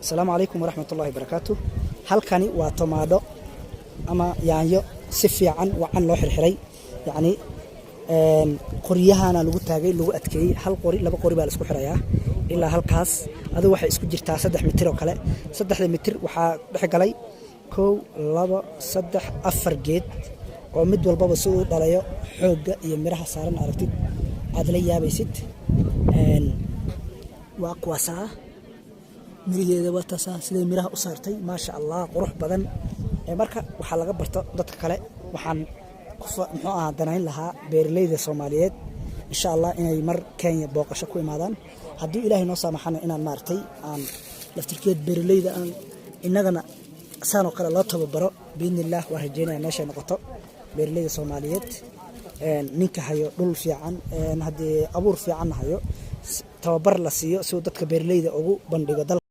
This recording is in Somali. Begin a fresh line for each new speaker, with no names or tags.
Asalaamu calaykum waraxmat ullahi barakaatu. Halkani waa tomaadho ama yaanyo si fiican wacan loo xirxiray. Yacni qoryahana lagu taagay, lagu adkeeyey. Hal qori, laba qori baa la isku xirayaa ilaa halkaas. Adigu waxay isku jirtaa 3 mitir oo kale. 3-da mitir waxaa dhex galay kow, labo, saddex, afar geed oo mid walbaba si uu dhalayo xoogga iyo miraha saaran aragtid aad la yaabaysid. Waa kuwaasaa miraheeda, waa taasaa siday miraha u saartay, maasha Allah, qurux badan. Marka waxaa laga barto dadka kale. Waxaan muxuu ahaa danayn lahaa beeraleyda Soomaaliyeed, insha Allah, inay mar Kenya booqasho ku imaadaan. Haddii Ilaahay noo saamaxana, inaan maaragtay aan laftirkeed beeraleyda aan innagana saan oo kale loo tababaro, biidni illah. Waan rajeynaya meeshay noqoto beeraleyda Soomaaliyeed, ninka hayo dhul fiican, haddii abuur fiicanna hayo, tababar la siiyo si uu dadka beeraleyda ugu bandhigo dalka.